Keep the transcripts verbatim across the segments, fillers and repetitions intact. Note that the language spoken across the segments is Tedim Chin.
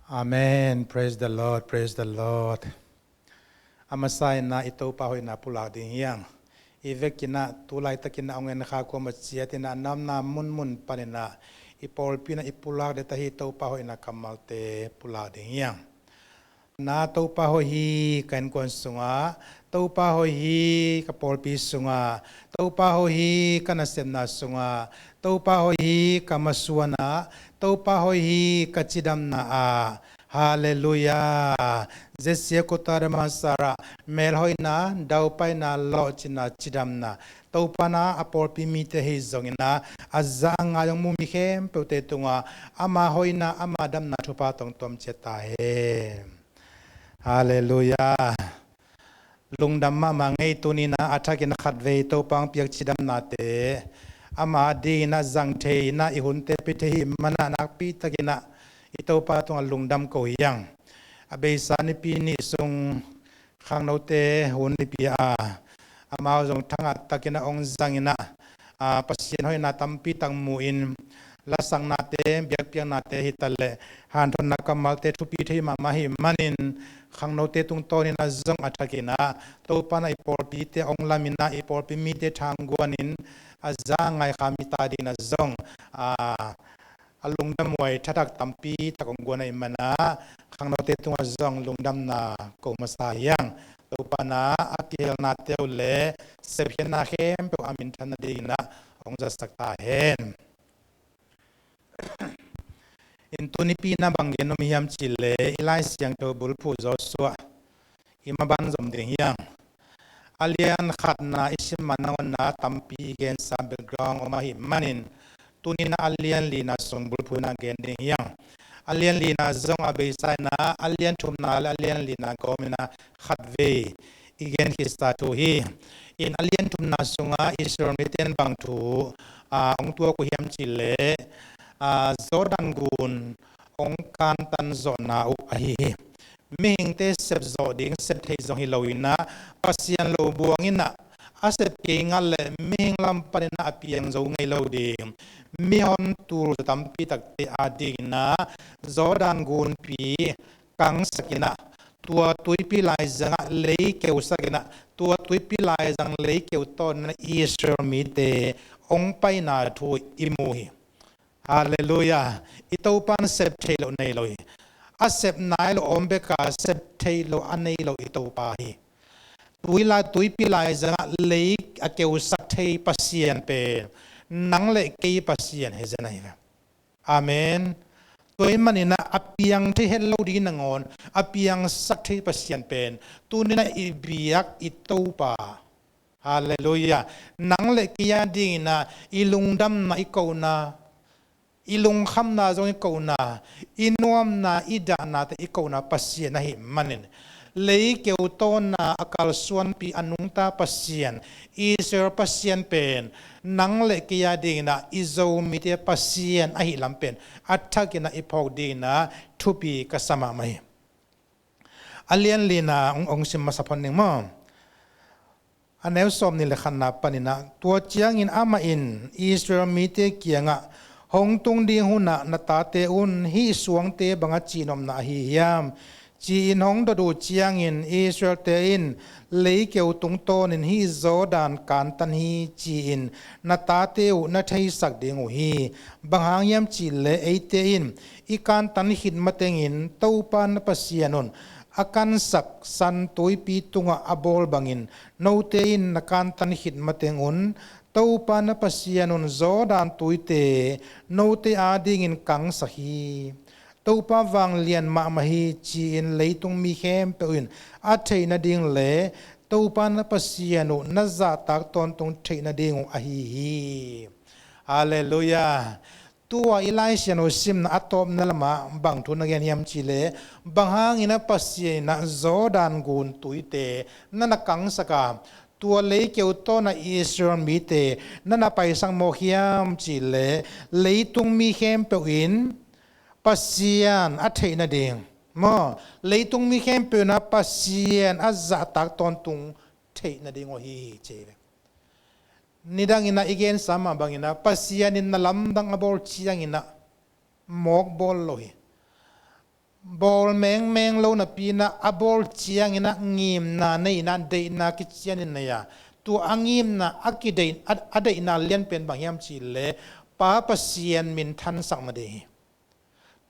Amen. Praise the Lord. Praise the Lord. A masa in ah i Topa hoihna pulak ding hi hang. I vekin ah tu laitakin ah hong en kha kuamah ciatin ah na omna munmun panin ah i pawlpi in ah i pulak det ahi Topa hoihna kammalte pulak ding hi hang. Na Topa hoih hi ka innkuan sungah, Topa hoih hi ka pawlpi sungah, Topa hoih hi ka nasepna sungah, Topa hoih hi ka masuanah, Topa hoih hi ka cidamna ah. Halleluiah. Zesia kota de masara, melhoihna, daupaina, lawhcinna, cidamna, Topa na a pawlpi mite hi zongin ah a za a ngai hong mu mi khempeuhte tungah ama hoihna, ama damna thupha tawng tuam ciat ta hen. Halleluiah. Lungdam mahmah ngei. Tuni in ah a thakin ah khatvei Topa hong piak cidamnate ama adingin ah zang thei in ah i hunte pia thei ahih manin ah nakpi takin ah i Topa tungah lungdam ko hi hang. A beisa Nipi ni sung khangnote hun Nipi a, amau zong thangah takin ah hong zangin ah, a, Pasian hoihna tampi tak mu-in, lasaknate, biakpiaknate hi ta leh, hanthotna kammalte thupi thei mahmah ahih manin, khangnote tungtawnin ah zong a thakin ah Topa in ah i pawlpite hong lamin ah i pawlpi mite thangguanin a za a ngai kha mi ta dingin ah zong, a, a lungdamhuai thathak tampi tak hong guan ahih manin ah khangnote tungah zong lungdamna ko masa hi hang. Topa in ah a kihelnate uh leh sepkhiatna khempeuh a minthan nadingin ah hong zatsak ta hen. In tu Nipi in ah bang gen nuam hiam cih leh i Lai Siangtho bulphuh Joshua i maban zom ding hi hang. A lian khatna i sim ma nangawn ah tampi i gensa background om ahih manin tuni in ah a lian lina sung bulphuh in ah gen ding hi hang. A lian lina zong a beisa in ah a lian thumna leh a lian lina kawmin ah khatvei i gen khitsa thu hi. In a lian thumna sungah Israel mite in bang thu, a, hong tuak uh hiam cih leh, a, Jordan gun hong kantan zawhna uh ahi hi. Mihingte sep zawh ding sep theih zong hi lo in ah Pasian lo buang in ah a sep kei ngal leh mihing lam panin ah a piang zo ngei lo ding mihon tul tampi takte adingin ah Jordan gunpi kangsak in ah tua tuipi laizangah lei keusak in ah tua tuipi laizang lei keu tawn in ah Israel mite hong paina thu i mu hi. Halleluiah. I Topa in sep theih loh nei lo hi. A sep nai loh om bek a sep theih loh a nei lo i Topa hi. Tui lai, tuipi laizangah lei a keusak thei Pasian pen nang leh kei Pasian hi zen ahi ve. Amen. Tua ahih manin ah a piang thei het lo ding nangawn a piangsak thei Pasian pen tuni in ah i biak i Topa. Halleluiah. Nang leh kei adingin ah i lungdamna i kohna, i lungkhamna zong i kohna, i nuamna i dahnate i kohna Pasian ahih manin, lei keu tawnna a kalsuanpih a nungta Pasian, Israel Pasian pen nang leh kei adingin ah i Zomite Pasian ahih lam pen a thakin ah i phawk dingin ah thupi ka sa mahmah hi. A lian lina hong, hong sim masa phot ning maw. A neu sawmnih leh khatna panin ah, tua ciangin amah in Israel mite kiangah, hong tung ding hunah na tate un hih suangte banga cihnopna ahi hiam, ci-in hong dot uh ciangin Israelte in lei keu tungtawnin hih Jordan kantan hi ci-in na tate uh na theisak ding uh hi. Bang hang hiam cih leh eite in i kantan khit matengin Topa na Pasian un a kansak San Tuipi tungah a bawl bangin note in na kantan khit mateng un Topa na Pasian un Jordan tuite note adingin kangsak hi. Topa vanglian mahmah hi ci-in leitung mi khempeuh in a theih nading leh Topa na Pasian uh na zahtak tawntung theih nading uh ahi hi. Halleluiah. Tua i Lai Siangtho simna a tawpna lamah bang thu na gen hiam cih leh, bang hangin ah Pasian in ah Jordan gun tuite na na kangsak a, tua lei keu tawnah Israel mite na na paisak mawk hiam cih leh, leitung mi khempeuh in Pasian a theih nading maw, leitung mi khempeuh in ah Pasian a zahtak tawntung theih nading uh ahi hi ci hi. Nidangin ah i gensa mah bangin ah Pasian in na lamdang a bawl ciangin ah mawk bawl lo hi. bawl mengmeng lo napi inah a bawl ciangin ah ngimna nei inah deihna kician in nei a, tua a ngimna a kideih, a, a deihna lianpen bang hiam cih leh Pa Pasian minthansak nading hi.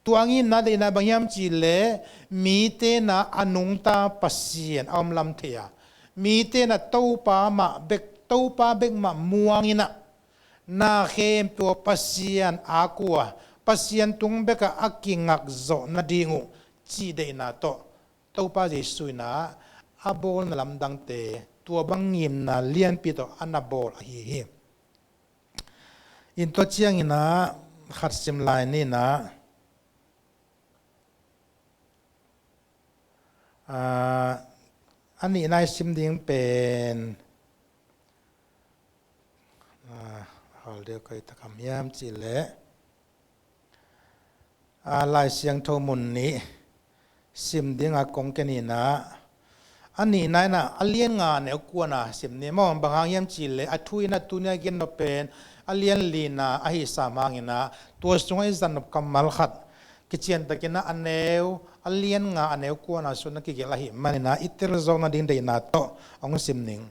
Tua a ngimna deihna bang hiam cih leh mite inah a nungta Pasian a om lam thei a, mite inah Topa mah bek, Topa bek mah muang inah na khempeuh Pasian a kua, Pasian tung bekah a kingak zawh nading uh cih deihna tawh Topa Jesuh inah a bawlna lamdangte tua bang ngimna lianpi tawh a na bawl ahi hi. In tua ciangin ah khat sim lai ni inah, aa, a nihna i sim ding pen, aa, hal deuh kei takam hiam cih leh, aa, Lai Siangtho mun nih sim dinga kong ken inah, a nihna inah a lian nga a neu kuana sim ni maw? Bang hang hiam cih leh a thu inah tuni a gen nop pen a lian lina ahi sam hang inah tua sungah i zat nop kammal khat kiciantakin ah a neu, a lian nga a neu kuana sung na kigelh ahih man inah i tel zawk nading deihna tawh hong sim ning.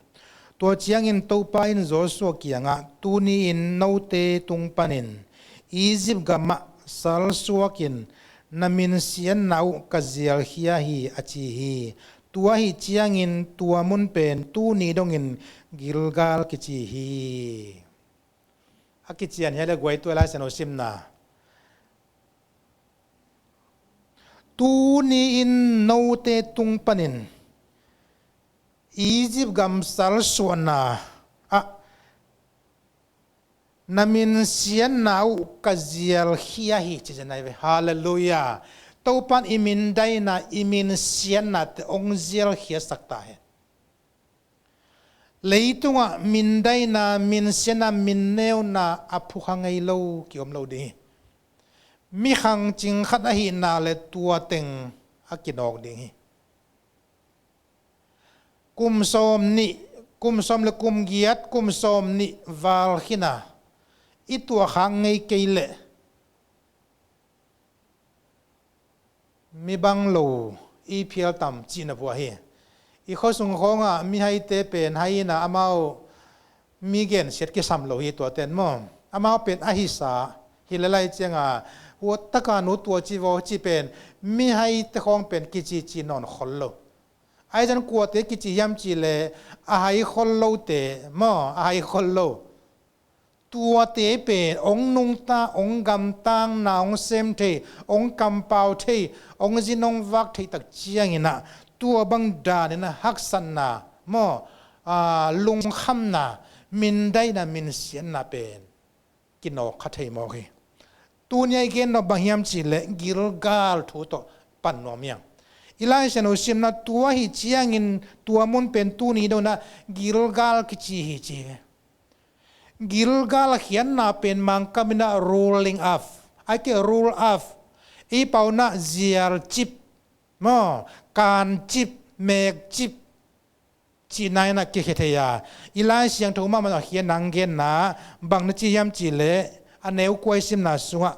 Tua ciangin Topa in Joshua kiangah, "Tuni-in note tung panin Egypt gamah salsuakin na minsiatna uh ka zialkhia hi," a ci hi. Tua ahih ciangin tua mun pen tuni dongin Gilgal kici hi. A kician hi a le guai tua Lai Siangtho simna. Tuni-in note tung panin Egypt gam salsuahna ah na minsiatna uh ka zialkhia hi, ci zen nai ve. Halleluiah. Topan i mindaina, i minsiatnate hong zialkhiasak ta hen. Leitungah mindaina, minsiatna, minneuna a phukha ngei lo kiom lo ding hi. Mi khangcing khat ahihna le tua teng a kinawk ding hi. Kum sawm nih, kum sawm le kum giat, kum sawm nih val khin a i tuakhak ngei kei leh mi bang lo i phial tam cihna pua hi. I khuasung khawngah mihaite pen hai inah amau mi gensiat kisam lo hi tuaten maw? Amau pen a hisa hi le lai cianga, huattaka nu tua ci vaw ci pen mihaite khawng pen kicici nawn khol lo. Ahi zan kuate kici hiam cih leh a hai khol lote maw, a hai khol lo. Tuate pen hong nungta, hong gamtangna hong sem thei, hong kampau thei, hong zin hong vak thei tak ciangin ah tua bang danin ah haksatna maw, aa, lungkhamna, mindaina, minsiatna pen kinawk kha thei mawk hi. Tuni a i gen nop bang hiam cih leh Gilgal thu tawh pan nuam hi hang. I Lai Siangtho simna tua ahih ciangin tua mun pen tuni dongin ah Gilgal kici hi ci hi. Gilgal a khiatna pen Mangkam in ah ruling of, a kei rule of, i pau in ah zialcip maw, kancip, mekcip cihna in ah kikhia thei a. I Lai Siangtho mahmah a khiatna hong genna bang na ci hiam cih leh a neu kua i simna sungah,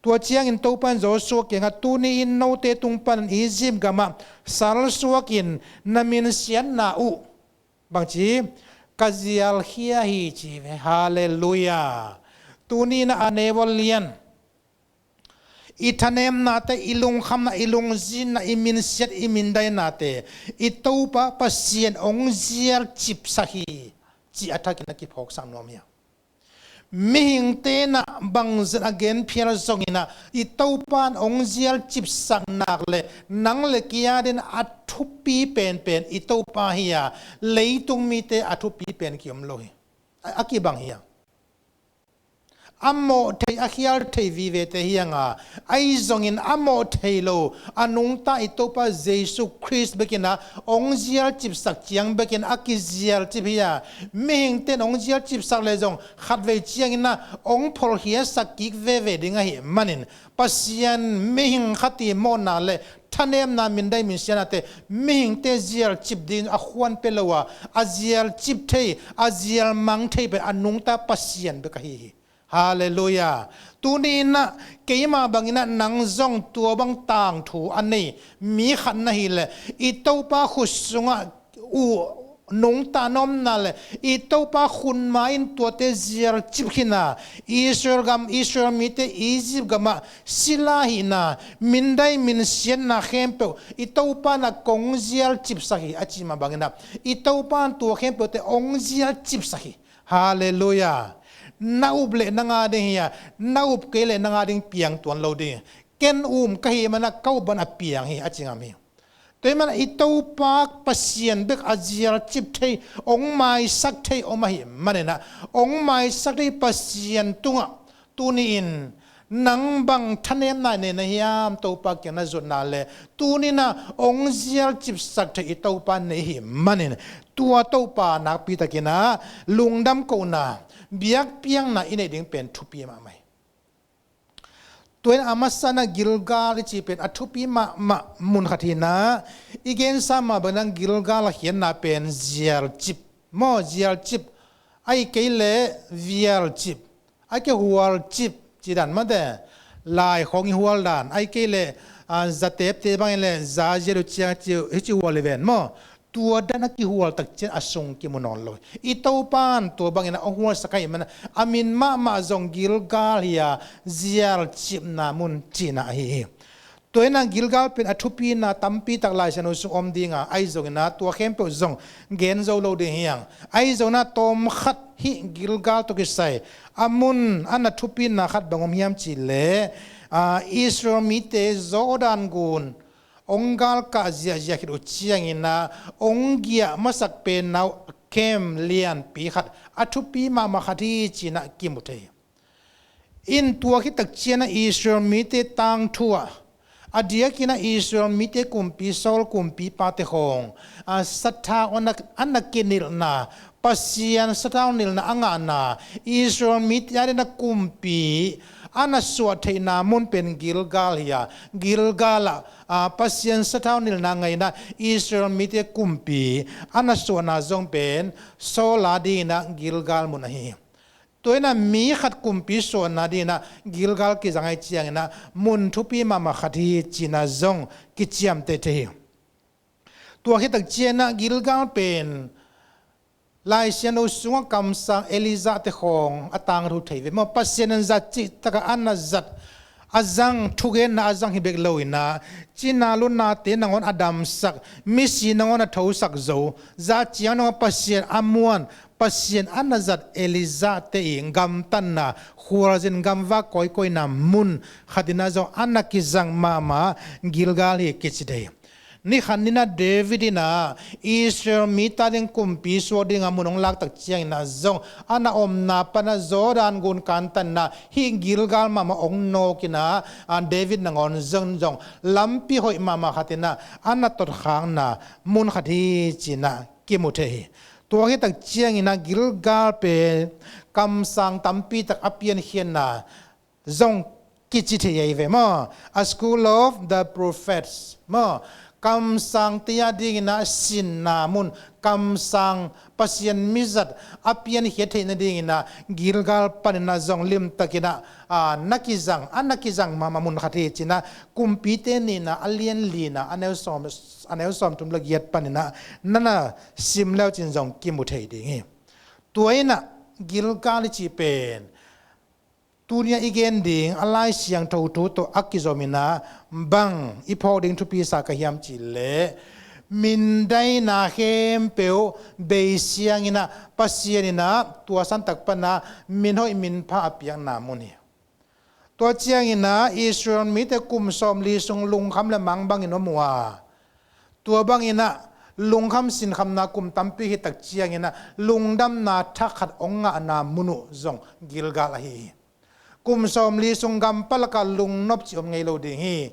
tua ciangin Topa in Joshua kiangah, "Tuni-in note tung panin Egypt gamah salsuakin na minsiatna uh," bangci, "ka zialkhia hi," ci ve. Halleluiah. Tuni in ah a neu a lian, i thanemnate, i lungkhamna, i lungzinna, i minsiat, i mindainate i Topa Pasian hong zialcipsak hi cih a thakin a kiphawksak nuam hi a. Mihingte in ah bangzah a genphial zongin ah i Topa in hong zialcipsak nak leh nang le kei a dingin a thupi penpen i Topa hi a, leitung mite a thupi pen kiom lo hi. A, a kibang hi a. A mawh thei, a khial thei vivete hi hang a, ahi zongin a mawh thei lo, a nungta i Topa Jesuh Khrist bekin ah hong zialcipsak ciang bekin a kizialcip hi a. Mihingte in hong zialcipsak leh zong khatvei ciangin ah hong pholkhiasak kik veve ding ahih manin, Pasian mihing khat i mawhna le thanemna, mindai minsiatnate mihingte zialcip dingin a khuan pia lo a, a zialcip thei, a zialmang thei pen a nungta Pasian bek ahi hi. Halleluiah. Tuni in ah keimah bangin ah nang zong tua bang tangthu a nei mi khat na hih leh, i Topa khut sungah uh nungta na omna leh i Topa khut ma-in tuate zialcip khin a, Israel gam, Israel mite Egypt gamah sila hihna, mindai minsiatna khempeuh i Topa in ah kong zialcipsak hi a ci mah bangin ah, i Topa in tua khempeuhte hong zialcipsak hi. Halleluiah. Na up leh nang a ding hi a, na up kei leh nang a ding piang tuan lo ding. Ken um ka hih manin ah ka up bangin a piang hi a ci ngam hi. Tua ahih manin ah i Topa Pasian bek a zialcip thei, hong maisak thei om ahih manin ah, hong maisak thei Pasian tungah tuni-in nang bang thanemna nei na hiam, Topa kiang na zuatna leh, tuni-in ah hong zialcipsak thei i Topa nei ahih manin, tua Topa nakpi takin ah lungdam kohna, biakpiakna i neih ding pen thupi mahmah hi. Tua in a masa in ah Gilgal i cih pen a thupi mahmah mun khat hi in ah, i gensa mah bangin ah Gilgal a khiatna pen zialcip maw, zialcip, ahih kei leh vialcip, ahih kei leh hualcip cih dan mah teh, lai khawng i hual dan, ahih kei leh, ah, zatepte bangin leh za zial uh ciang ci, hih ci hual hi ven maw. Tua dan a kihual tak ciang a sung kimu nawn lo hi. I Topa in tua bangin ah hong hualsak ahih manin ah, a min mahmah zong Gilgal hi a, zialcipna mun cihna ahi hi. Tua in ah Gilgal pen a thupina tampi tak Lai Siangtho sung om ding a, ahi zongin ah tua khempeuh zong gen zo lo ding hi hang. Ahi zongin ah tawmkhat hih Gilgal tawh kisai a mun a na thupina khat bang om hiam cih leh, ah, Israel mite Jordan gun hong galkah ziahziah khit uh ciangin ah hong giah masak penna uh camp lianpi khat, a thupi mahmah khat hi ci-in ah kimu thei hi. In tua khit tak ciang ah Israel mite tangthu ah, a diakin ah Israel mite kumpi Saul kumpipate khawng, ah, sathau a na, a na kinilhna, Pasian sathau nilhna a ngahna, Israel mite a dingin ah kumpi a na suah theihna mun pen Gilgal hi a, Gilgal ah, ah, Pasian sathau nilhna ngaihna Israel mite kumpi a na suahna zong pen Saul a dingin ah Gilgal mun ahi hi. Tua in ah mi khat kumpi suahna dingin ah Gilgal kizang ahih ciangin ah mun thupi mahmah khat hi ci-in ah zong kiciamteh thei hi. Tua khit tak ciang ah Gilgal pen Lai Siangtho sungah kamsang Elijah te khawng a tangthu thei ve maw. Pasian in zat cih tak a a na zat, a zang, thugenna a zang hi bek lo-in ah, cina lunate nangawn a damsak, misi nangawn a thosak zo, zat ciang nangawn Pasian a muan, Pasian a na zat Elijah te i gamtatna, khualzin gamvak kawikawina mun khat in ah zong a na kizang mahmah Gilgal hi kici thei hi. Ni khat ni in ah David in ah Israel mite a ding kumpi suak ding a mun hong lak tak ciangin ah zong a na omna pan ah Jordan gun kantan in ah hih Gilgal mahmah hong nawk in ah, ah, David nangawn zong zong lampi hoih mahmah khat in ah a na totkhakna mun khat hi ci-in ah kimu thei hi. Tua khit tak ciangin ah Gilgal pen kamsang tampi tak a piankhiatna zong kici thei ahi ve maw. A school of the prophets maw. Kamsangte a dingin ah sinna mun, kamsang, Pasian mizat a piankhiat theih nadingin ah Gilgal panin ah zong limtakin ah, ah, na kizang, a na kizang mahmah mun khat hi ci-in ah Kumpite nihna a lian lina a neu sawm, a neu sawmthum le giat panin ah na na sim le uh cin zong kimu thei ding hi. Tua in ah Gilgal i cih pen tuni a i gen ding a Lai Siangtho thu tawh a kizom in ah bang i phawk ding thupi sa ka hiam cih leh, mindaina khempeuh beisiang in ah Pasian in ah tua santak pan ah min hoih min pha a piakna mun hi. Tua ciangin ah Israel mite kum sawmli sung lungkham le mang bangin om uh a, tua bangin ah lungkham sinkhamna kum tampi hi tak ciangin ah lungdamna thak khat hong ngahna mun uh zong Gilgal ahi hi. Kum sawmli sung gampalak ah lungnop cih om ngei lo ding hi.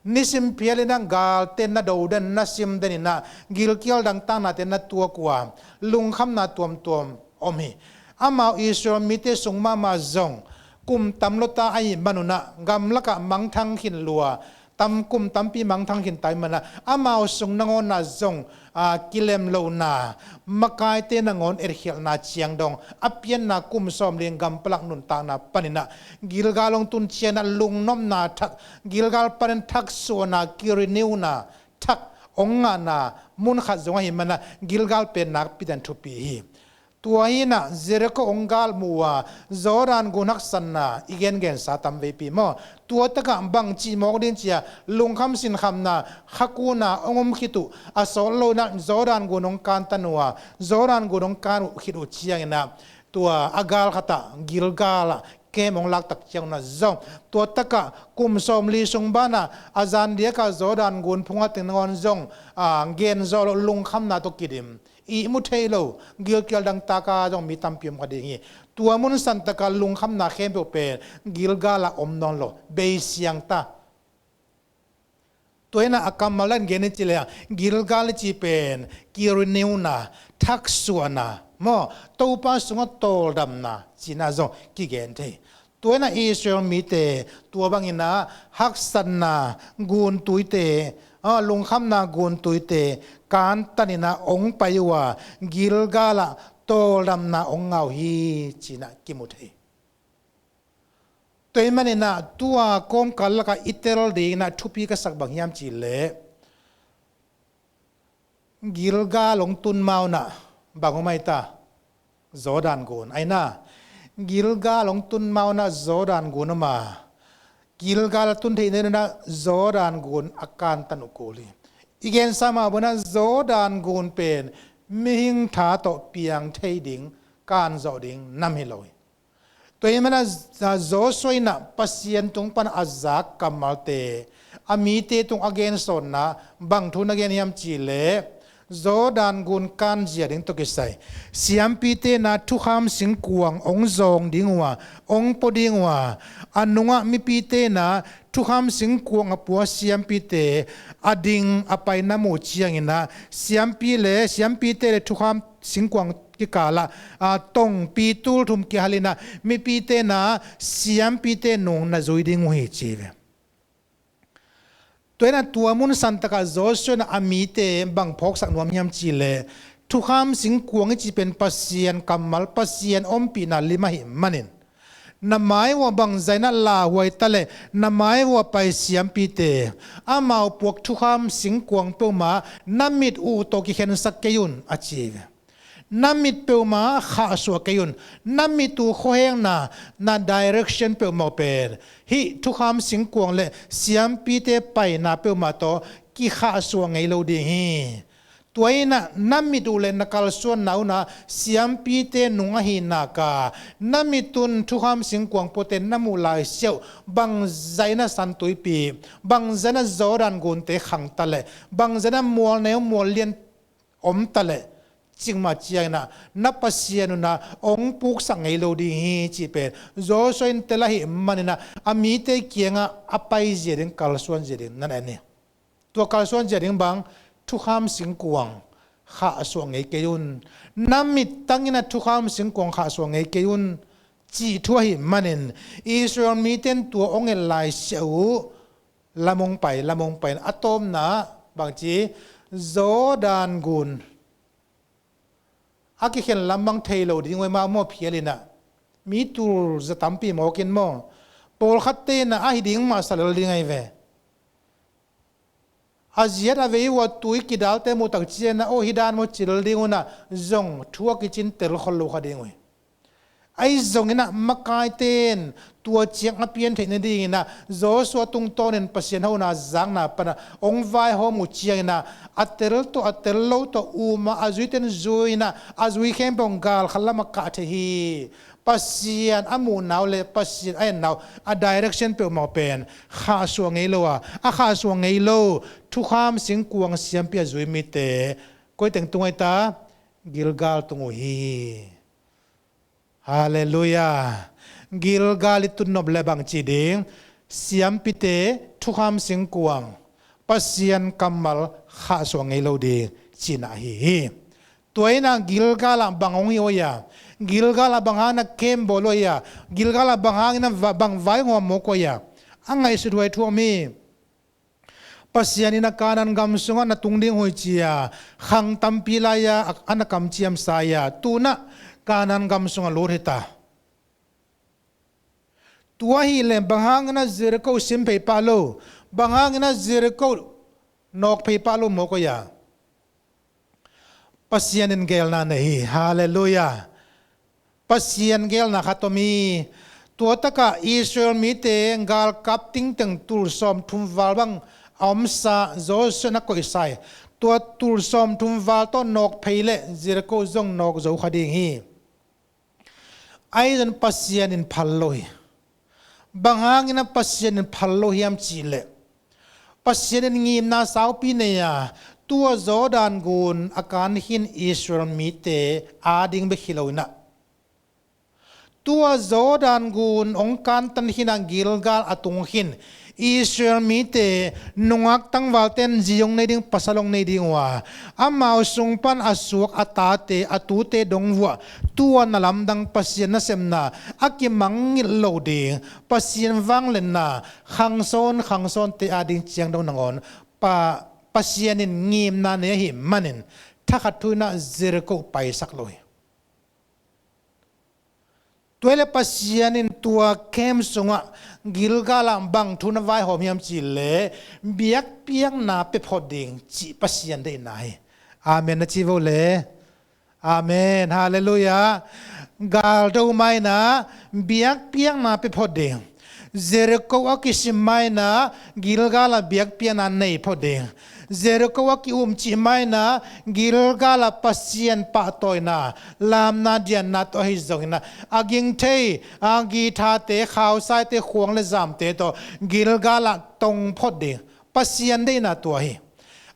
Nisim phial in ah galte na do den, na sim den in ah gilkial dangtaknate na tuak uh a, lungkhamna tuamtuam om hi. Amau Israel mite sung mahmah zong kum tam lua ta ahih manun ah gamlak ah mangthang khin lua, tam kum tampi mangthang khin tai mana, amau sung nangawnah zong, aa, kilem lohna, makaite nangawn etkhialhna ciang dong, a pianna kum sawmli gam palak nuntakna paninah Gilgal hong tun cianah lungnopna thak, Gilgal panin thak suahna, kirinewna thak hong ngahna mun khat zong ahi mana, Gilgal pen nakpi dan thupi hi. Tua hinah Jericho hong galmuh uh a, Jordan gun haksatna i gengensa tam veipi maw? Tua takah bang cih mawk ding cia, lungkham sinkhamna, khakuna hong om khit uh, a sawt loinah Jordan gun hong kantan uh a, Jordan gun hong kan uh khit uh cianginah, tua a gal khatah Gilgal ah kem hong laktak cianginah zong, tua takah kum sawmli sung banah a zan diakah Jordan gun phung a teng nangawn zong, a, gen zawh loh lungkhamna tawh kidim, ihmu thei lo, gilkial dangtaka zong mi tampi om kha ding hi. Tua mun santaka lungkhamna khempeuh pen Gilgal ah om nawn lo, beisiang ta. Tua hinah a kammal dan gen i ci leh, Gilgal i ci pen kirinewna, thaksuahna maw, Topa sungah tawldamna cihna zong kigen thei. Tua hinah Israel mite tua banginah haksatna guntuite, a, lungkhamna guntuite kantaninah hong pai uh a, Gilgal ah tawldamna hong ngah uh hi cinah kimu thei. Tua ahih maninah tua kawmkal lakah i tel dinginah thupi ka sak bang hiam cih leh, Gilgal hong tun ma unah bang om ahi ta? Jordan gun ahi na. Gilgal hong tun ma unah Jordan gun om a, Gilgal a tun theih nadinah Jordan gun a kantan uh kul hi. I gensa mah banah Jordan gun pen mihing tha tawh piang thei ding, kan zawh ding nam hi lo hi. Tua ahih manin ah Joshua in ah Pasian tung pan a zak kammalte, a mite tung a gensawnna bang thu na gen hiam cih leh, Jordan gun kan zia ding tawh kisai, siampite in ah thukham singkuang hong zawng ding uh a, hong pua ding uh a, a nungah mipite in ah thukham singkuang a pua siampite a ding a pai na muh ciangin ah, siampi le siampite le thukham singkuang kikal ah, a, tongpi tul thum kihal in ah, mipite in ah siampite nung na zui ding uh hi, ci ve. Tua in ah tua mun santak ah Joshua in ah a mite bang phawksak nuam hiam cih leh, thukham singkuang i cih pen Pasian kammal, Pasian ompihna lim ahih manin, na mai uh ah bangzah in ah lauhuai ta leh, na mai uh ah pai siampite, amau puak thukham singkuang peuhmah na mit uh tawh kikhensak kei un, a ci ve. Na mit peuhmah khahsuah kei un. Na mit uh khuahengna, na direction peuhmah pen hih thukham singkuang le siampite paina peuhmah tawh kikhahsuah ngei lo ding hi. Tua in ah na mit uh le na kalsuanna un ah siampite nung ahih nak a, na mit un thukham singkuang puate na muh laisiah uh, bangzah in ah San Tuipi, bangzah in ah Jordan gunte khang ta leh, bangzah in ah mual neu mual lian om ta leh, cik mah ciangin ah na Pasian un ah hong puksak ngei lo ding hi, cih pen Joshua in tel ahih manin ah a mite kiangah a pai zia ding, kalsuan zia ding na na en hi. Tua kalsuan zia ding bang, thukham singkuang khahsuah ngei kei un. Na mittang in ah thukham singkuang khahsuah ngei kei un, cih thu ahih manin Israel mite in tua hong et laisiah uh, lam hong pai, lam hong pai in a tawpna bangci, Jordan gun a kikhen lam bang thei lo ding uh hi, mah maw phial in ah, mi tul za tampi mawk in maw, pawlkhatte in ah ahi ding mah sa lel ding ahi ve. A ziat a vei uh a tui kidalte muh tak ciangin ah, aw, hih dan maw ci lel ding un ah, zong thu a kicin tel khol lo kha ding uh hi. Ahi zongin ah makaite in tua ciang a pian theih nadingin ah Joshua tungtawnin Pasian hona zakna pan ah hong vaihawm uh ciangin ah, a tel tawh a tel lo tawh, um ah a zuite in zui in ah, a zui khempeuh gal khat lam ah kah thei hi. Pasian a muhna uh le Pasian a enna uh, a direction peuhmah pen khahsuah ngei lo a, a khahsuah ngei lo thukham singkuang siampi a zui mite koi teng tung ahi ta? Gilgal tung uh hi. Halleluiah. Gilgal i tun nop leh bang ci ding? Siampite, thukham singkuang, Pasian kammal khahsuah ngei lo ding cihna ahi hi. Tua in ah Gilgal ah bang hong hi uh hiam? Gilgal ah bang hangin ah camp bawl uh hiam? Gilgal ah bang hangin ah va-, bang vaihawm mawk uh hiam? A ngaihsut huai thu om hi. Pasian in a Kanaan gam sungah na tung ding uh hi ci-a khang tampi lai-a a na kamciamsa hi-a, tu-in ah Kanaan gam sungah lut hi ta. Tua ahih leh bang hangin ah Jericho sim phei pah lo, bang hangin ah Jericho nawk phei pah lo maw, koi-a? Pasian in geelna nei hi. Halleluiah. Pasian geelna khat om hi. Tua takah Israel mite galkap tingteng tul sawmthum val bang a omsa, Joshua in a koihsa hi. Tua tul sawmthum val tawh nawk phei leh Jericho zong nawk zo kha ding hi. Ahi zongin Pasian in phal lo hi. Bang hangin ah Pasian in phal lo hiam cih leh, Pasian in ngimna saupi nei-a, tua Jordan gun a kan khin Israel mite ading bek hi lo-in ah, tua Jordan gun hong kantan khin a, Gilgal a tung khin Israel mite nungak tangvalte in zi hong nei ding, pasal hong nei ding uh a, amau sung pan a suak a tate, a tute dong vuah, tua na lamdang Pasian nasepna a kimangngilh lo ding, Pasian vangliatna khangsawn, khangsawnte ading ciang dong nangawn Pa, Pasian in ngimna nei ahih manin thakhat thu-in ah Jericho paisak lo hi. Tua hi leh Pasian in tua camp sungah Gilgal ah bang thu na vaihawm hiam cih leh biakpiakna pia phot ding cih Pasian deihna hi. Amen na ci vo le. Amen. Halleluiah. Gal do mai-in ah biakpiakna pia phot ding. Jericho a kisim mai-in ah Gilgal ah biakpiakna nei phot ding. Jericho a ki-umcih mai-in ah Gilgal ah Pasian pahtawina, lamna dianna tawh ahi zongin ah, a ging thei, a githate, khausaite, khuang le zamte tawh Gilgal ah tong phot ding. Pasian deihna tua hi.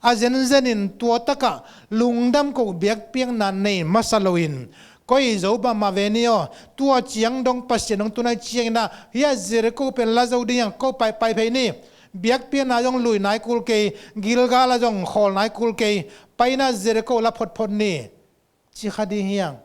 A zenzenin tua takah lungdam koh biakpiakna nei masa loin, koi zo mahmah ve ni aw, tua ciang dong Pasian hong tun ahih ciangin ah, hih Jericho pen la zo ding hi hang, ko pai, pai phei ni. Biakpiakna zong lui nai kul kei, Gilgal ah zong khawl nai kul kei, pai-in ah Jericho la photphot ni, ci kha ding hi hang.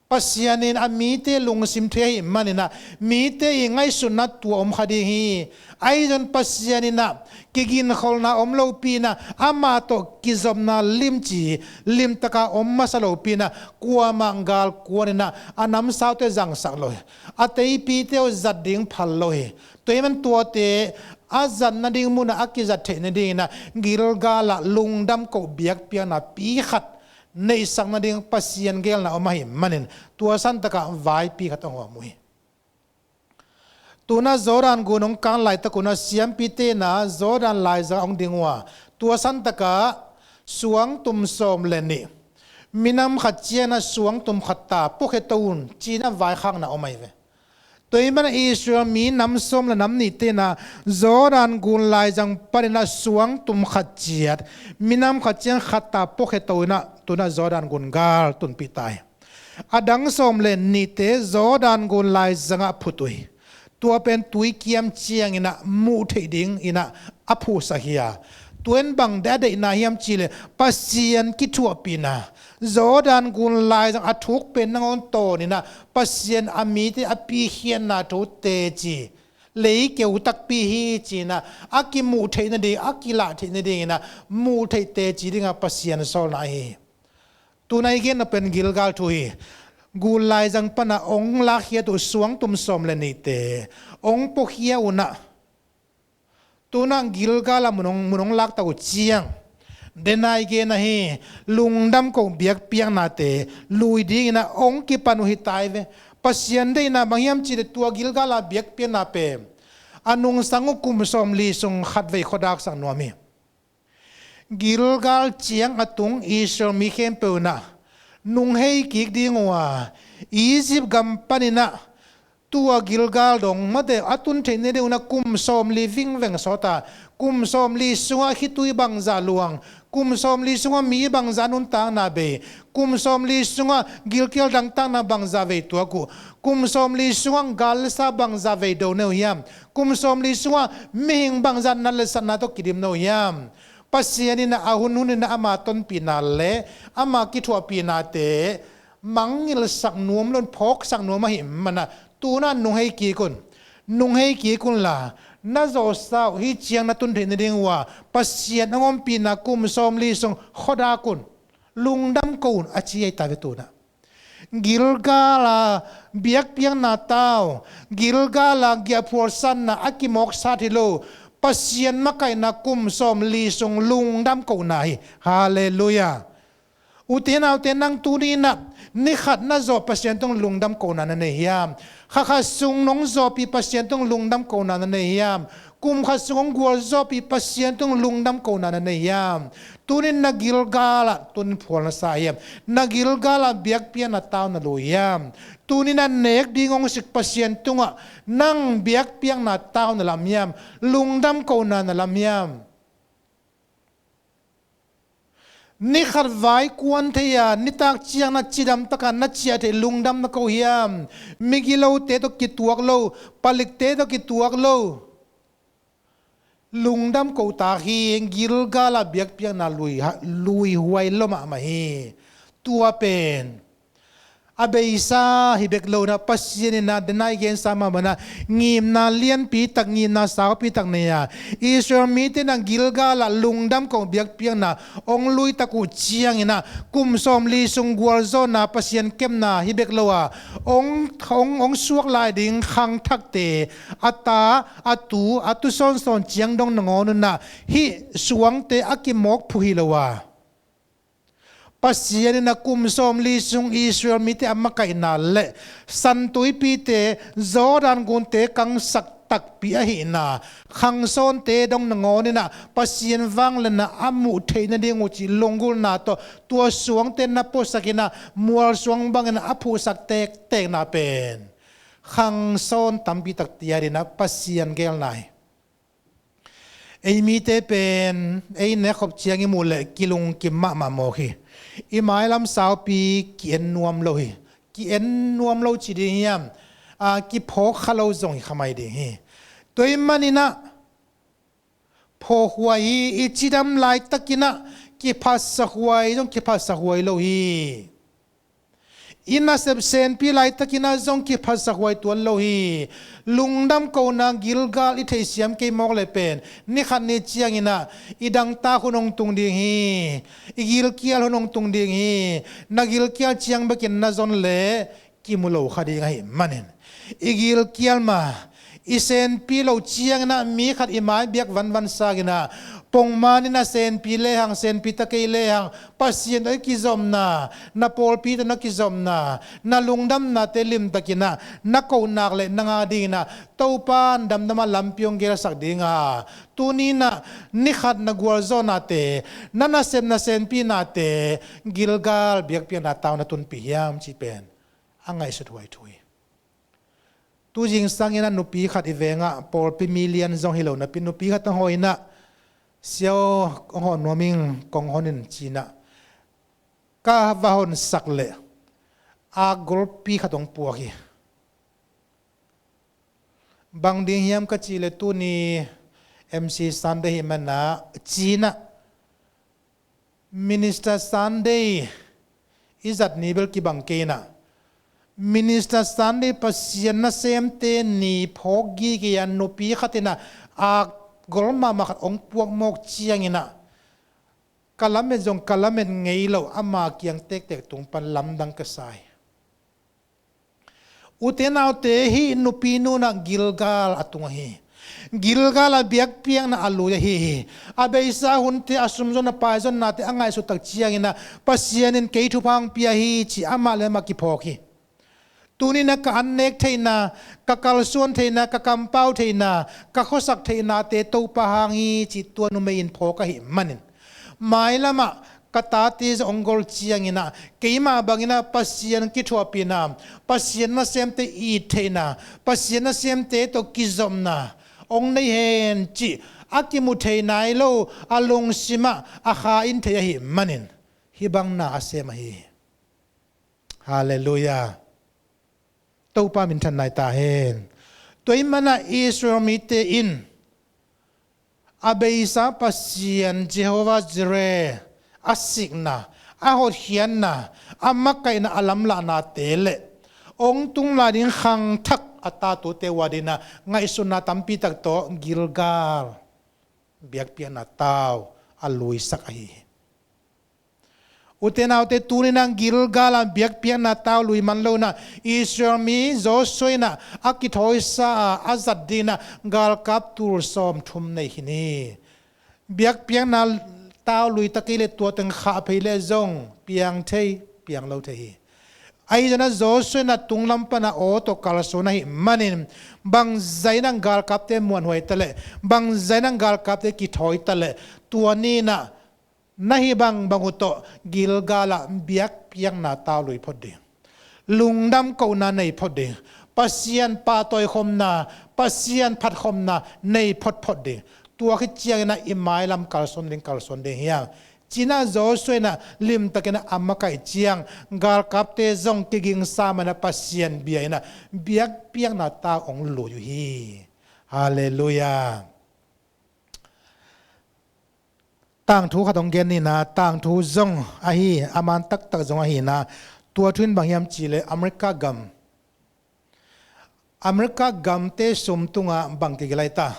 Pasian in a mite lungsim thei ahih manin ah, mite i ngaihsutna tua om kha ding hi. Ahi zongin Pasian in ah kiginkholhna om lopi-in ah, amah tawh kizopna limci, limtaka om masa lopi-in ah, kuamah gal kuan-in ah a namsaute zangsak lo hi. A teipite uh zat ding phal lo hi. Tua ahih manin tuate a zatna ding munah a kizat theih nadingin ah Gilgal ah lungdam koh biakpiakna pi khat neihsak nading Pasian geelna om ahih manin, tua santakah vaipi khat hong hawm uh hi. Tu-in ah Jordan gun hong kan laitak un ah siampite in ah Jordan laizang hong ding uh a, tua santakah suangtum sawm le nih, minam khat ciang ah suangtum khat ta puakhia to un, ci-in ah vaikhakna om ahi ve. Tua ahih manin Israel mi nam sawm le nam nihte in ah Jordan gun laizang panin ah suangtum khat ciat, minam khat ciang khat ta puakhia to-in ah, tu-in ah Jordan gun gal tunpih ta hi. A dang sawm le nihte Jordan gun laizangah phut uh hi. Tua pen tuikiam ciangin ah muh theih dingin ah a phuhsak hi a, tua in bang a deihna hiam cih leh Pasian kithuahpihna, Jordan gun laizang a thuk pen nangawn tawnin ah Pasian a mite a pikhiatna thu teci, leikeu takpi hi ci-in ah a kimuh theih nading, a kilah theih nadingin ah muh theih teci dingah Pasian sawlna ahi hi. Tu-in ah i gen nop pen Gilgal thu hi. Gun laizang pan ah hong lakkhiat uh suangtum sawm le nihte hong puakhia un ah, tu-in ah Gilgal ah mun hong, mun hong laktak uh ciang, den a i gen ahi, lungdam koh biakpiaknate lui dingin ah hong kipan uh hi ta hi ve. Pasian deihna bang hiam cih leh tua Gilgal ah biakpiakna pen a nungsang uh kum sawmli sung khatvei khuadaksak nuam hi. Gilgal ciang a tung Israel mi khempeuh in ah nunghei kik ding uh a, Egypt gam panin ah tua Gilgal dong mate a tun theih nading un ah kum sawmli vingveng sawt a, kum sawmli sungah khitui bangzah luang, kum sawmli sungah mi bangzah nuntakna bei, kum sawmli sungah gilkial dangtakna bangzah vei tuak uh, kum sawmli sungah gal le sa bangzah vei do ne uh hiam, kum sawmli sungah mihing bangzah nat le satna tawh kidim ne uh hiam. Pasian in ah a hunhun in ah ama tonpihna le ama kithuahpihnate mangngilhsak nuam lo-in phawksak nuam ahih manin ah, tu-in ah nunghei kik un. Nunghei kik unla, na zawhsa uh hih ciang na tun theih nading uh a Pasian hong ompihna kum sawmli sung khuadak un, lungdam ko un a ci ahi ta ve. Tunah Gilgal a biakpiakna tau, Gilgal a giahphual sanna a kimawksat hi lo, Pasian makaihna kum sawmli sung lungdam kohna hi. Halleluiah. Ute naute, nang tuni inah ni khat na zawh Pasian tung lungdam kohna na nei hiam? Kha khat sung nong zawhpih Pasian tung lungdam kohna na nei hiam? Kum khat sung hong gualzawhpih Pasian tung lungdam kohna na nei hiam? Tunin na Gilgal ah tunin phual na sa hiam? Na Gilgal ah biakpiakna tau na lui hiam? Tunin a nek ding hong sik Pasian tungah nang biakpiakna tau na lam hiam? Lungdam kohna na lam hiam? Ni khat vai kuan thei a, nitak ciang na cidam taka na ciah theih lungdam na ko hiam? Migilote tawh kituak lo, palikte tawh kituak lo. Lungdam kohtak hi. Gilgal ah biakpiakna lui, lui huai lo mahmah hi. Tua pen a beisa hi bek lo inah, Pasian inah denai gensa mah banah ngimna lianpi tak, ngimna saupi tak nei a, Israel mite inah Gilgal ah lungdam ko biakpiakna hong lui tak uh ciang inah kum sawmli sung gualzawhna, Pasian kepna hi bek lo a, hong, hong, hong suak lai ding khangthakte, a ta, a tu, a tu sawnsawn ciang dong nangawn unah hih suangte a kimawk phuh hi lo a, Pasian inah kum sawmli sung Israel mite a makaihna le San Tuipite, Jordan gunte kangsak takpi ahihna, khangsawnte dong nangawn inah Pasian vangliatna a muh theih nading uh cih lunggulhna tawh tua suangte na puasak inah mualsuang bangin a phuhsak tektekna pen khangsawn tampi takte adingin ah Pasian geelna hi. Ei mite pen ei nekkhop ciang i muh leh kilungkim mahmah mawk hi. I mailam saupi ki-en nuam lo hi. Ki-en nuam lo ci ding hiam? A, kiphawk kha lo zong hi kha mai ding hi. Tua ahih manin ah phawkhuai hi. I cidam laitakin ah kiphatsakhuai zong kiphatsakhuai lo hi. I nasep senpi laitakin ah zong kiphatsakhuai tuan lo hi. Lungdam kohna Gilgal i theihsiam kei mawk leh pen ni khat ni ciangin ah i dangtak hun hong tung ding hi. I gilkial hun hong tung ding hi. Na gilkial ciang bekin na zon leh kimu lo kha ding ahih manin, i gilkial ma, i senpi loh ciangin ah mi khat i mai biak vanvan sangin ah, pongman in a senpi lehang, senpi ta kei lehang, Pasian tawh i kizopna, na pawlpi tawh na kizopna, na lungdamnate limtakin ah na koh nak leh nang a dingin ah Topa'n damdam a lampi hong gelsak ding a, tuni-in ah ni khat na gualzawhnate, na nasepna senpinate Gilgal biakpiakna tau na tunpih hiam cih pen a ngaihsut huai thu hi. Tu zingsangin ah nupi khat i vengah, pawlpi mi lian zong hi lo napi, nupi khat hong hawh in ah, "Sia aw, hong hawh nuam ing, kong hon in," ci-in ah ka va honsak leh akgolpi khat hong puak hi. Bang ding hiam ka cih leh, tuni M C Sunday hi manin ah, ci-in ah Minister Sunday i zat ni bel kibang kei in ah, Minister Sunday, Pasian nasemte ni phawk gige a nupi khat in ah akgol mahmah khat hong puak mawk ciangin ah ka lamet zong ka lamet ngei lo, ama kiang tektek tung pan lamdang ka sa hi. Ute naute, hih nupi nu in ah Gilgal a tung ahi hi. Gilgal a biakpiakna a lui ahi hi. A beisa hunte, a sumzon a paizonnate a ngaihsut tak ciangin ah Pasian in kei thupha hong pia hi ci amah leh amah kiphawk hi. Tuni-in ah ka annek theihna, ka kalsuan theihna, ka kampau theihna, ka khuasak theihnate Topa hang hi cih tua numei in phawk ahih manin, mailam ah ka tate zong hong gol ciangin ah keimah bangin ah Pasian kithuahpihna, Pasian nasemte it theihna, Pasian nasemte tawh kizopna hong nei hen cih a kimu thei nai lo, a lungsim ah a kha in thei ahih manin hih bang na a sem ahi hi. Halleluiah. Topa minthan nai ta hen. Tua ahih manin ah Israel mite in a beisa Pasian Jehovah Jireh a sikna, a hotkhiatna, a makaihna, a lamlahnate leh hong tung lai ding khangthak a tatute uh adingin ah ngaihsutna tampi tak tawh Gilgal biakpiakna tau a luisak ahi hi. Ute naute, tuni-in ah Gilgal ah biakpiakna tau lui man lo-in ah Israel mi Joshua in ah a kithawisa a a zat dingin ah galkap tul sawmthum nei khin hi. Biakpiakna tau lui ta kei leh tua teng khah phei leh zong piang thei, piang lo thei hi. Ahi zongin ah Joshua in ah tunglam pan ah aw tawh kalsuan ahih manin bangzah in ah galkapte muanhuai ta leh, bangzah in ah galkapte kithawi ta leh, tua ni-in ah na hih bangbang uh tawh Gilgal ah biakpiakna tau lui phot ding, lungdam kohna nei phot ding, Pasian pahtawikhopna, Pasian phatkhopna nei photphot ding. Tua khit ciangin ah i mailam kalsuan ding, kalsuan ding hi hang, ci-in ah Joshua in ah limtakin ah a makaih ciang, galkapte zong kigingsa man ah Pasian bia-in ah biakpiakna tau hong lui uh hi. Halleluiah. Tangthu khat hong gen ni-in ah, tangthu zong ahi, a man taktak zong ahi-in ah, tua thu in bang hiam cih leh America gam, America gamte sum tungah bang kigelh lai ta?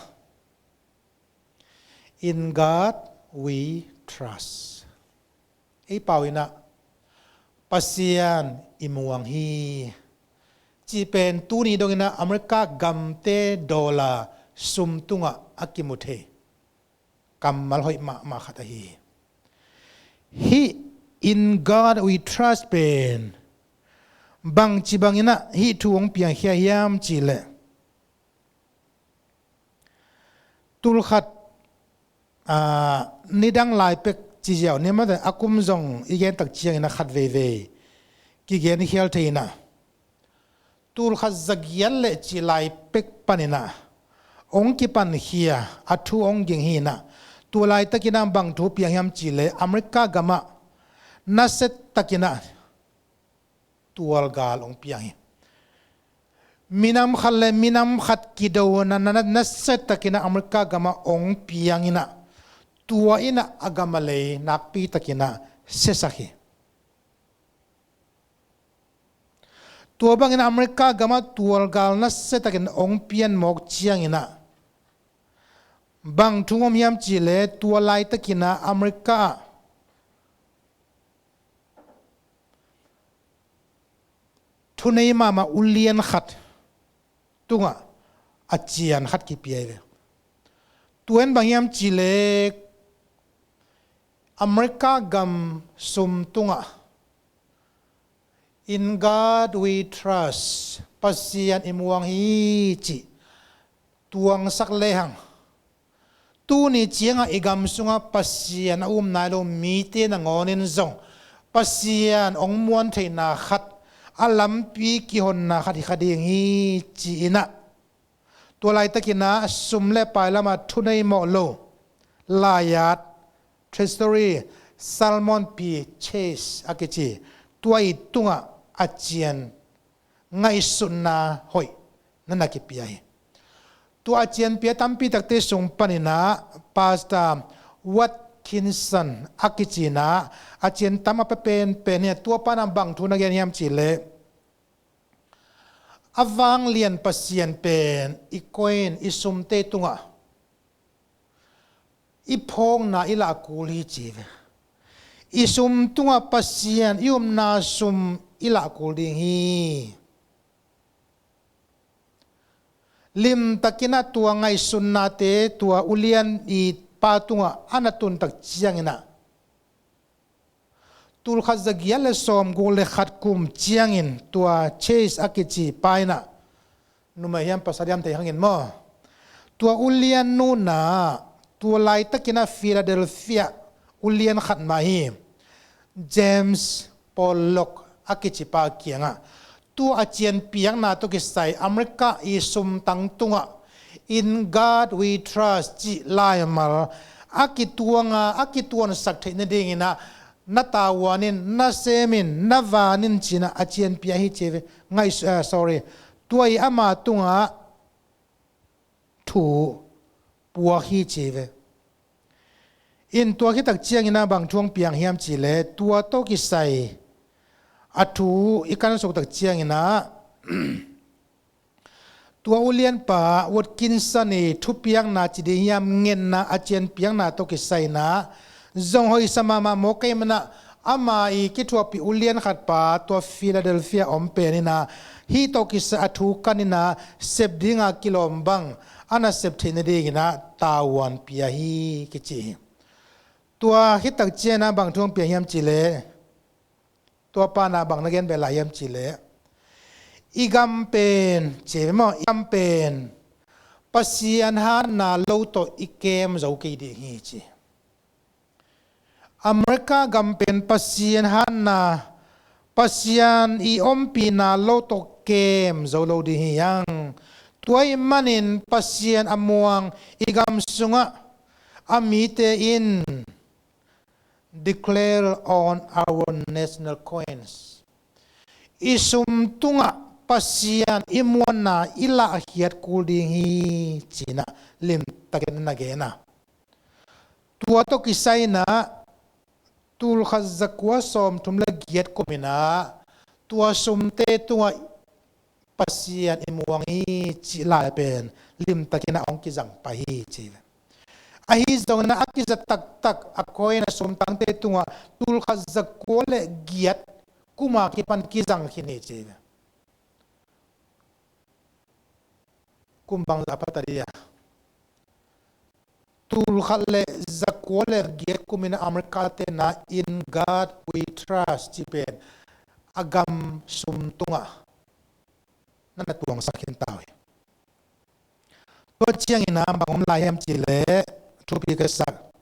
In God we trust. Ei pau-in ah Pasian i muang hi, cih pen tuni dongin ah America gamte dollar sum tungah a kimu thei kammal hoih mahmah khat ahi hi. Hih In God we trust pen bangci bangin ah hih thu hong piangkhia hiam cih leh, tulkhat, aa, nidang lai pek ci ziau ni maw, a kum zong i gen tak ciangin ah khat veivei kigen khial thei-in ah, tulkhat zagiat leh cih lai pek panin ah hong kipankhia a thu hong ging hi-in ah, tua laitakin ah bang thu piang hiam cih leh America gamah nasiatakin ah tualgal hong piang hi. Minam khat leh minam khat kidona na, na, nasiatakin ah America gamah hong piangin ah, tua in ah a gam a lei nakpitakin ah siasak hi. Tua bangin America gamah tualgal nasiatakin hong pian mawk ciangin ah, bang thu om hiam cih leh tua laitakin ah America ah thunei mahmah ulian khat tungah a cian khat kipia hi ve. Tua in bang hiam cih leh America gam sum tungah In God we trust, Pasian i muang hi cih tuangsak lehang, tuni ciangah i gam sungah Pasian a um nai lo mite nangawnin zong Pasian hong muan theihna khat, a lampi kihonna khat hi kha ding hi ci-in ah, tua laitakin ah sum leh pai lamah thunei mawh lo, laiat, treasury, Salomon pi, Chase a kici, tua i tungah a cian ngaihsutna hoih na na kipia hi. Tua a cianpia tampi takte sung panin ah Pastor Watkinson a kici-in ah a cian tam a pia penpen hi. Tua pan ah bang thu na gen hiam cih leh, a vanglian Pasian pen i koih in i sumte tungah i phawkna i lah kul hi ci ve. I sum tungah Pasian i upna sum i lah kul ding hi. Limtakin ah tua ngaihsutnate tua ulian i pa tungah a na tun tak ciangin ah, tulkhat zagiat leh sawmguk leh khat kum ciangin tua Chase a kici pa in ah, numei hiam pasal hiam thei hangin maw, tua ulian nu in ah tua laitakin ah Philadelphia ulian khat mah hi, James Pollock a kici pa kiangah tua a cianpiakna tawh kisai America i sumtang tungah In God we trust cih laimal a kituang a, a kituansak theih nadingin ah na tavuan in, na sem in, na van in ci-in ah a cianpia hi ci ve. Ngai, eh, sorry, tua i ama tungah thu puak hi ci ve. In tua khit tak ciangin ah bang thu hong piang hiam cih leh, tua tawh kisai a thu i kansuk tak ciangin ah, Tua ulianpa Watkinson i thupiakna ci ding hiam, ngenna a cianpiakna tawh kisai-in ah zong hoihsa mahmah maw, kei manah ama i kithuahpih ulian khatpa tua Philadelphia om pen in ah hih tawh kisai a thu kan in ah sep dinga kilawm bang a na sep theih nadingin ah tavuan pia hi kici hi. Tua khit tak ciangin ah bang thu hong pia hiam cih leh, tua pa in ah bang na gen beh lai hiam cih leh, i gam pen, ci ve maw, i gam pen Pasian hatna lo tawh i kem zo kei ding hi ci. America gam pen Pasian hatna, Pasian i ompihna lo tawh kem zo lo ding hi hang. Tua ahih manin Pasian a muang i gam sungah a mite in declare on our national coins. I sum tungah Pasian i muanna i lahkhiat kul ding hi, ci-in ah limtakin na gen a. Tua tawh kisai-in ah tulkhat zakua sawmthum le giat kum in ah tua sumte tungah Pasian i muang hi cih lai pen limtakin ah hong kizang pah hi ci ve. Ahi zongin ah a kiza taktak a coin, a sumtangte tungah tulkhat zakua le giat kum a kipan kizang khin hi ci ve. Kum bangzah pha ta dia? Tulkhat le zakua le giat kum in ah America-te in ah In God We Trust cih pen a gam sum tungah na na tuangsak khin ta uh hi. Tua ciangin ah bang om lai hiam cih leh, thupi ka sak,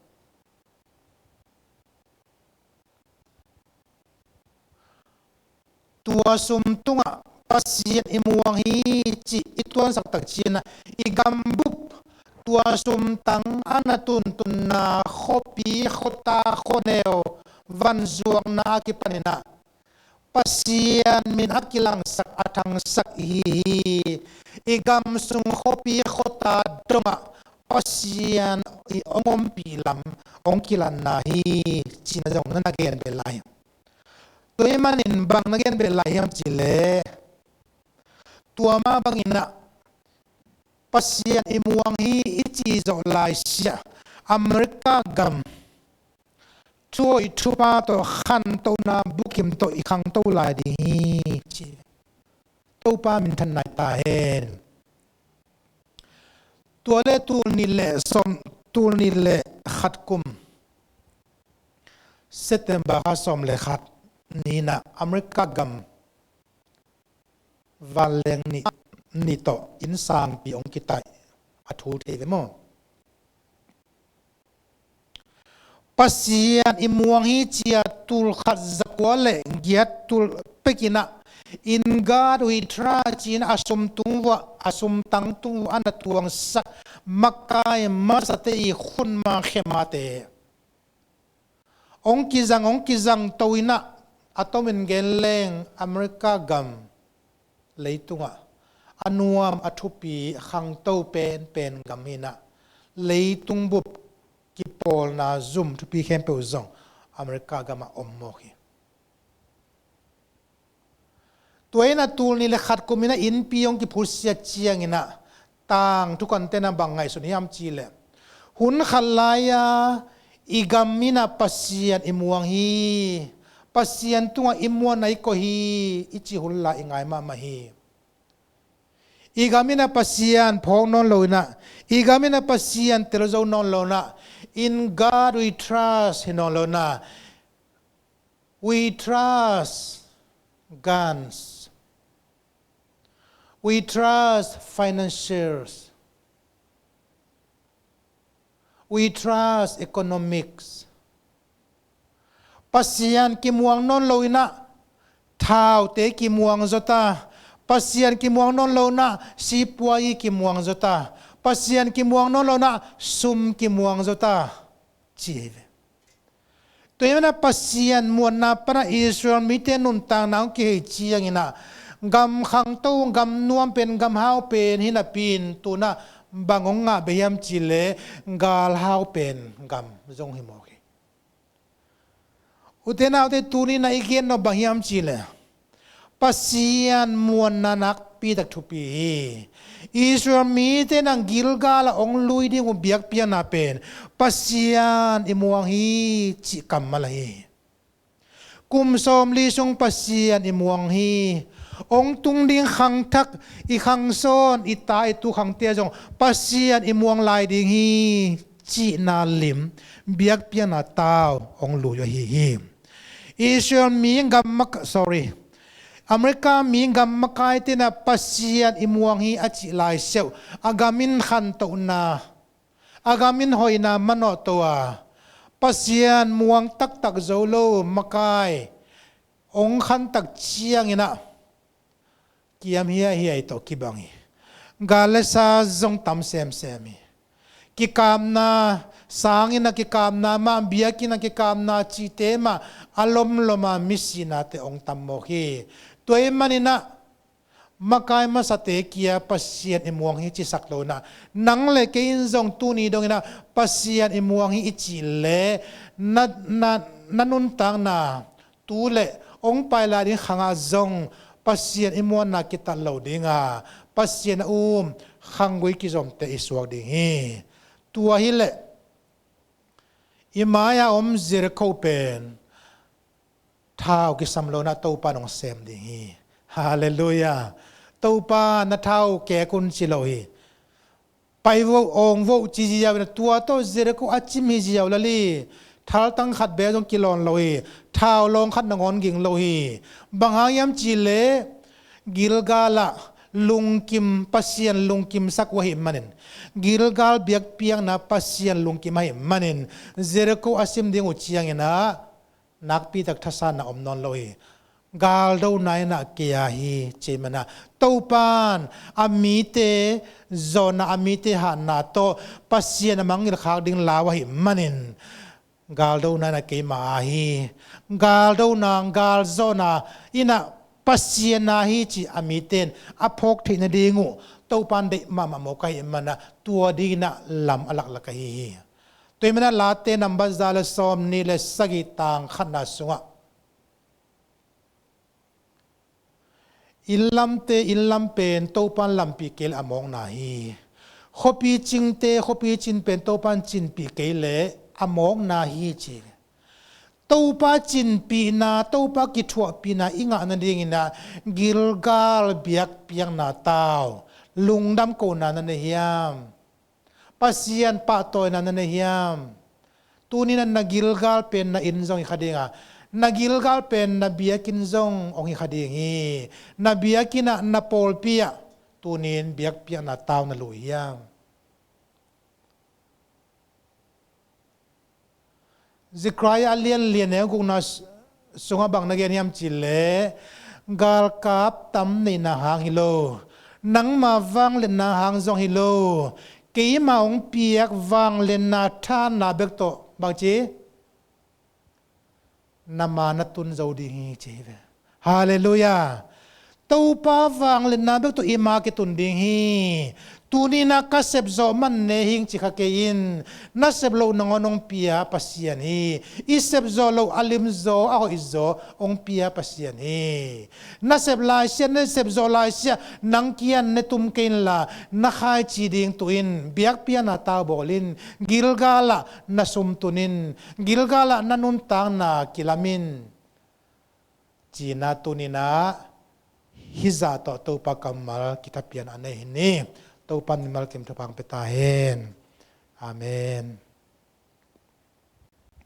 tua sum tungah Pasian i muang hi cih i tuansak tak ciangin ah i gambup, tua sumtang a na tuntunna, khuapi khuata khuaneu, vanzuakna a kipan in ah Pasian min a kilangsak, a thangsak i hi hi. I gam sung khuapi khuata dongah Pasian i hong ompih lam hong kilanna hi, ci-in ah zong na na gen beh lai. Tua ahih manin bang na gen beh lai hiam cih leh, tua mah bangin ah Pasian i muang hi i ci zawh laisiah America gam thu hoih thupha tawh, khantohna bukim tawh i khangto lai ding hi, ci. Topa minthan nai ta hen. Tua le tul nih le sawm, tul nih le khat kum, September kha sawm le khat ni-in ah America gam vanleng nih, nih tawh innsangpi hong kitaih a thu thei ve maw? Pasian i muang hi ci-a tulkhat zakua le giat tul pek in ah, In God We Trust ci-in a sum tung vuah, a sumtang tung vuah a na tuangsak makai masate i khutma khemate hong kizang, hong kizang to in ah, a tomin gen leng America gam leitungah a nuam, a thupi, khangto penpen gam hi-in ah, leitung bup kipawlna zum thupi khempeuh zong America gamah om mawk hi. Tua in ah tul nih le khat kum in ah innpi hong kiphutsia ciangin ah tangthu kante'n ah bang ngaihsun hiam cih leh, hun khat lai-a i gam in ah Pasian i muang hi, Pasian tungah i muanna i koih hi, i cih hun lai i ngai mahmah hi. I gam in ah Pasian phawk nawn lo in ah, i gam in ah Pasian tel zo nawn lo in ah, In God We Trust hi nawn lo in ah, We trust guns. We trust financials. We trust economics. Pasian kimuang nawn lo in ah thaute kimuang zaw ta. Pasian kimuang nawn lo in ah sipuai kimuang zaw ta. Pasian kimuang nawn lo in ah sum kimuang zaw ta, ci hi ve. Tua hi-in ah Pasian muanna pan ah Israel mite nuntakna hong kihei ciangin ah, gam khangto, gam nuam pen, gam hau pen hi napi-in, tu-in ah bang hong ngah beh hiam cih leh, galhau pen gam zong hi mawk hi. Ute naute, tuni-in ah i gen nop bang hiam cih leh, Pasian muanna nak nakpitak thupi hi. Israel mite in Gilgal ah hong lui ding uh biakpiakna pen Pasian i muang hi cih kammal ahi hi. Kum sawmli sung Pasian i muang hi. Hong tung ding khangthak, i khangsawn, i ta i tu khangte zong Pasian i muang lai ding hi cihna lim, biakpiakna tau hong lui uh ahi hi. Israel mi gam mak-, sorry, America mi gam makaite in Pasian i muang hi a cih lai siauh, a gam in khantohna, a gam in hoihna manawhto a, Pasian muang taktak zo lo makai hong khantak ciangin ah kiam hiaihiai tawh kibang hi. Gal le sa zong tam semsem hi. Kikapna, sanginn ah kikapna mah, biakinn ah kikapna cihte mah a lomlom a misihnate hong tam mawk hi. Tua ahih manin ah makai masate kia Pasian i muang hi cisak lo in ah, nang le kei in zong tuni dongin ah Pasian i muang hi i cih leh na, na, na nuntakna, tu le hong pai lai ding khang ah zong Pasian i muanna kitat lo ding a, Pasian a um khanggui kizomte i suak ding hi. Tua hi leh i mai-a om Jericho pen thau kisam lo in ah Topa in hong sem ding hi. Halleluiah. Topa, na thau kek un ci lo hi. Pai vo, awng vo ci ziau in ah, tua tawh Jericho a cim hi ziau lel hi. Thaltang khat bek zong kilawn lo hi. Thau lawng khat nangawn ging lo hi. Bang hang hiam cih leh Gilgal ah lungkim, Pasian lungkimsak uh ahih manin, Gilgal biakpiakna Pasian lungkim ahih manin, Jericho a sim ding uh ciangin ah nakpitak thasanna om nawn lo hi. Galdona in ah kia hi ci ahih manin ah, Topa in a mite zawhna, a mite hatna tawh Pasian a mangngilh khak ding lau ahih manin, galdona in ah keima aa hi. Galdona, galzawhna in ah Pasian aa hi cih a mite in a phawk theih nading uh Topa in deih mahmah mawk ahih manin ah, tua dingin ah lam a laklak ahi hi. Tua ahih manin ah Late number za le sawmnih le sagih, tang khatna sungah, inn lamte inn lam pen Topa in lampih kei leh a mawkna hi. Khuapi cingte khuapi cin pen Topa in cinpih kei leh a mawkna hi ci. Topa cinpihna, Topa kithuahpihna i ngah nadingin ah Gilgal biakpiakna tau lungdam kohna na nei hiam? Pasian pahtawina na nei hiam? Tuni-in ah na Gilgal pen na inn zong hi kha ding a, na Gilgal pen na biakinn zong hong hi kha ding hi. Na biakinn ah, na pawlpi ah tuni-in biakpiakna tau na lui hiam? Zechariah a lian li, a neu gukna s-, sungah bang na gen hiam cih leh, galkap tam neihna hang hi lo, nangma vangliatna hang zong hi lo, keima hong piak vangliatna thahatna bek tawh, bang ci, na ma na tun zo ding hi ci hi ve. Halleluiah. Topa vangliatna bek tawh i ma kitun ding hi. Tuni-in ah ka sep zawh man ne hing ci kha kei in. Na sep loh nangawn hong pia Pasian hi. I sep zawh loh, a limzaw, a hoihzaw hong pia Pasian hi. Na sep laisiah, na sep zawh laisiah nang kiang ne tum kei inla, na khaici ding tuh in, biakpiakna tau bawl in, Gilgal ah na sum tun in, Gilgal ah na nuntakna kilam in, ci-in ah tuni-in ah hih zah tawh Topa kammal kithapiakna nei hi ni. Topa in mimal kim thupha hong pia ta hen. Amen.